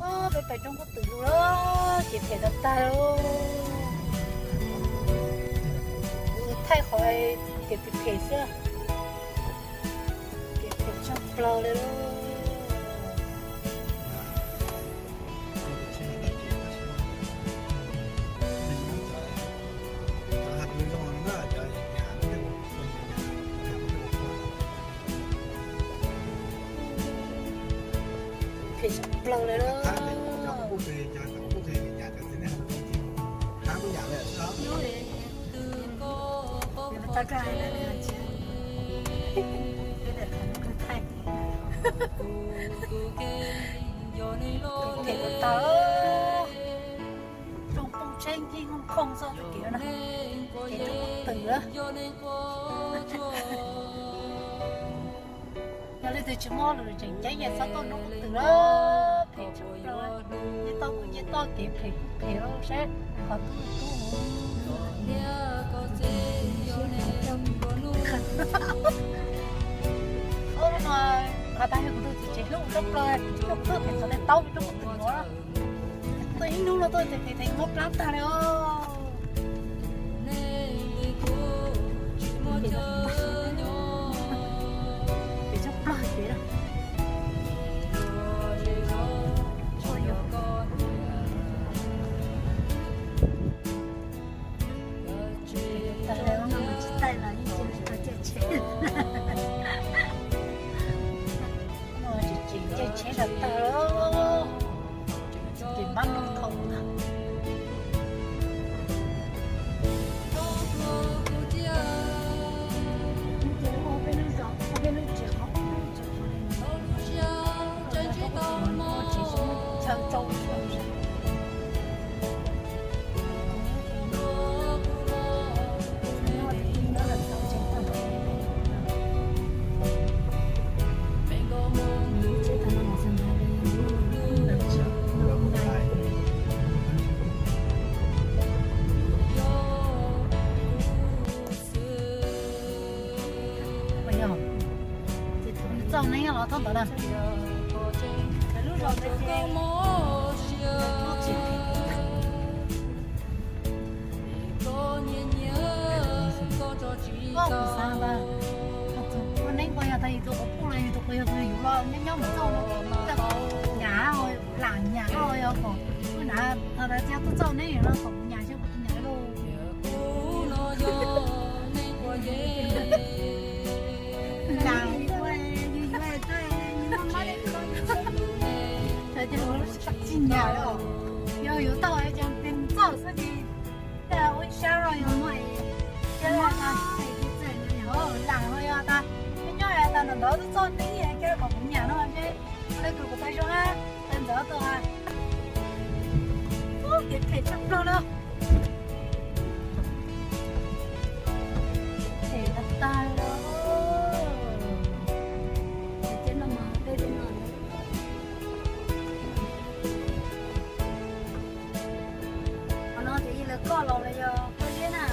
Peb pais roob Kub Twm lawm, ces phem tag tag li. Kuv thaij qhov ces phem phem xwb, ces phem tshaj plaws li. Phem tshaj plaws li. Phem tag, rooj poob tsheb nkeeg khooj khooj xwb kiag na, ces roob Kub Twm lawm. Yog leej twg tsis muaj hauj lwm tseem ceeb ces txhob tuaj roob Kub Twm lawm, phem tshaj plaws. Nce toj kuj nce toj kev phem kuj phem lawm, saib qhov tub tub. Ub, no qhov tas yog kuv tus txiv tsev hlub tshaj plaws, hlub tshaj plaws, phem txog tej taub roob Kub Twm no. Tuaj ib hnub no tuaj ces phem phem mob plab tag li os. Phem tshaj plaws kev na. Tsis taij los yeej cia li tau caij tsheb. Tsis tseem caij tsheb tag tag, tsis pab noj thaum ntag. Txoj neeb los thoob ntawd na. Kuv xav ntag, ua neeb puas yog tag yus tus quas puj los yus tus quas yog tus yuav los nyob nyob mus txoj no, nyam, lam nyam los yog kom kuv nyam, thaum ntawd txiv tuaj txoj neeb no kom kuv nyam seb kuv nyam lauj. Lam yuav, yus yuav, yus muaj mob li ko, tsis nyam li os. Yog yuav tau ces mus txoj xwb ces ua ib sab los yog muaj, lam ho yog tas nyob nyob tas ntawm ntawd tuaj txoj neeb kiag kom kuv nyam no seb ua li kuv kuv tau zoo na, tas ntawd tuaj a. Ub, kev phem tshaj plaws li. Phem tag tag li. Qhov no ces yog lawv koj los los yog koj zeb na?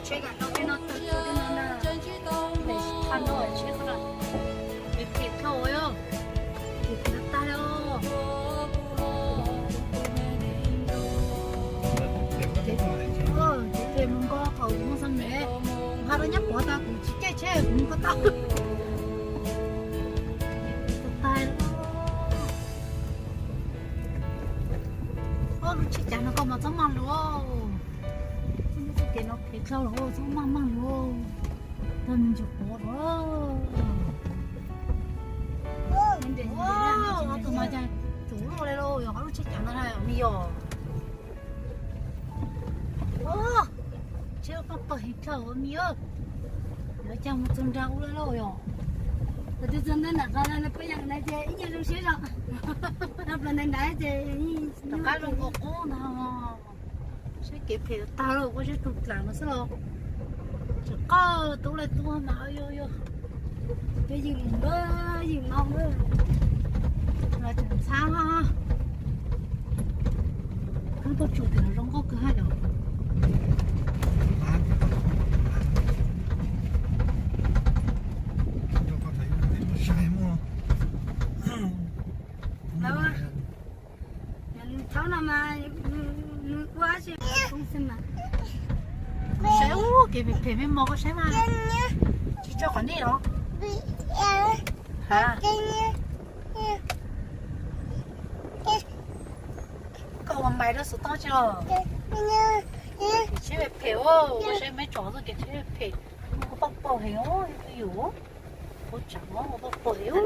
Tsheb kam no tej no tawg txog tej no na, phem tshaj no tsheb ko na, phem dhau yog, phem tag tag li os. Ces phem mus nkaus thaum kuv mus xa me, kuv hais rau nyab Pov tas kuv tsis caij tsheb kuv mus ko taw. Tag tag li. Ob lub tsheb cav no koj mas txob maj luaj. Lub tsheb cav no phem dhau lawm, txob maj maj luaj. Tag me ntsis quav lawm. Ob tug mas cas txuv luaj li lauj, yog qhov lub tsheb cav ntawd na me yom. Tsheb koj pawg heev dhau me yom. Lawv coj mus txog nram ub lawm lauj yog. Lawv twb txog nram qab no, lawv pab yam na ces ib nyuag zoo siab zog. Rau plaws ntais ntais ces rov qab zoo qub qub ntag. Saib kev phem tag lawm, ua zeb tu dlav no xwb los. Tseem qawj tub lawm tuaj mas yog yog. Peb yws mus, yws no, los tseem ntxhab. Lub pob tsuas tim no zoo nkauj kawg ha yom. Thaum no mas ua si xwb mas. Saib ub, kev phem phem me mos koj saib mas. Tsis tso qhov nej los. Ha. Koj ua mais rau xov tooj tsi los? Kev tsheb phem phem, ua saib meb tsom txoj kev tsheb phem. Ua paj paug heev os, ib tug yus. Ua tsav os, ua paj paug heev os.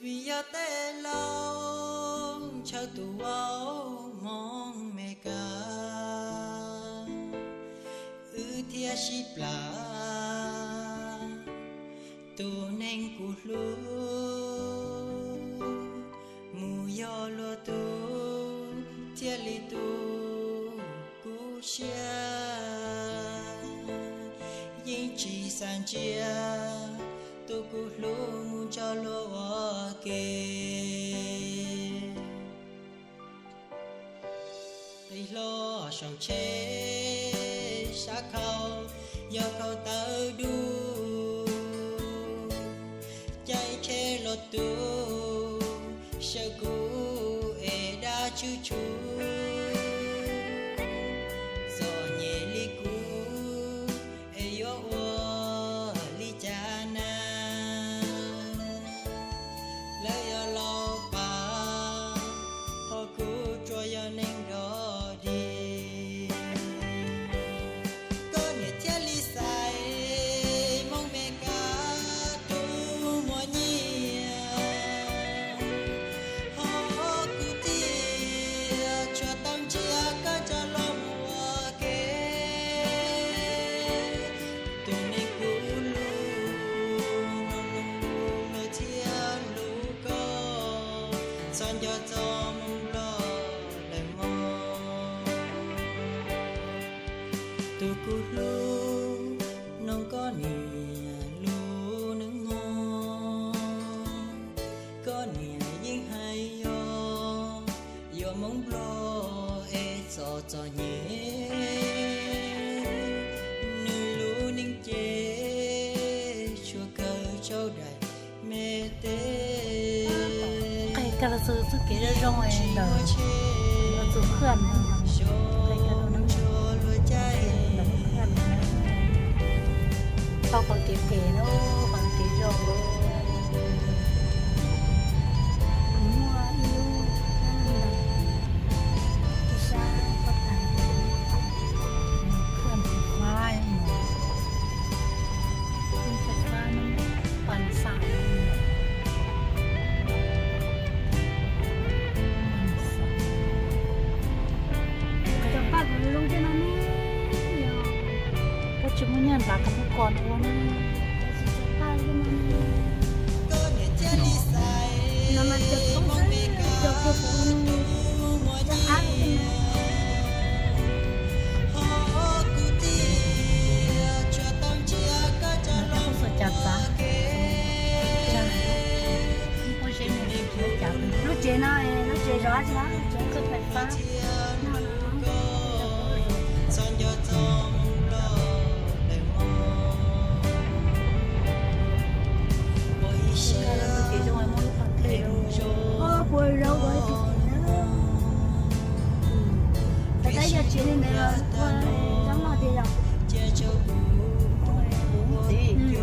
Vim yog tej laus ntshaw tus vauv hmoob Mes Kas, wb thiaj sib plam. Tus neeg kuv hlub mus yog luag tus, thiaj li tu kuv siab. Yeej tsis xav ntsia tus kuv hlub mus nrog luag ua ke. Qis hlo saum tsheb sab khau, yog khau tawv dub. Caij tsheb los tu, sawv kuv es dab tswv tshuv. Txom nyem li kuv es yuav ua li cas na. Lawv yog laus pas, ho kuv tsuas yog neeg dog dig. Koj niam thiaj li xaiv Hmoob Mes Kas tus muaj nyiaj, ho kuv thiaj tsuas tau ntsia koj nrog luag mus ua ke. Tus neeg kuv hlub, hlub thiab hlub koj, txhob nco txog Hmoob Nplog daim mog. Tus kuv hlub, mloog koj niam lus neej mog. Koj niam yeej hais yog, yuav Hmoob Nplog es txom txom nyem, nws lub neej ces tsuas kawg rau daim me teb. Qhia koj los txog txoj kev zoo zoo ntawm los txog khwj, qhia koj los txog khwj, tau qhov kev phem na, qhov kev zoo. Muaj ib lub ntawm ib sab pob tw, khwj fab, khwj fab pam xam. Cov paj zoo zoo tej no ne, koj tsis muaj nyiaj nrad koj muab kos ua na. Lub tsev no, lub tsev zov tsis, lub tsev khwj fab. Puas zoo ua tsis txiv na. Tab tab yog tsev li ntawd los ua zoo no tiag yom.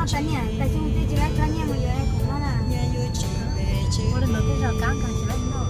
Ua li ntawd tej zaum kab nkaus tsis laib noj.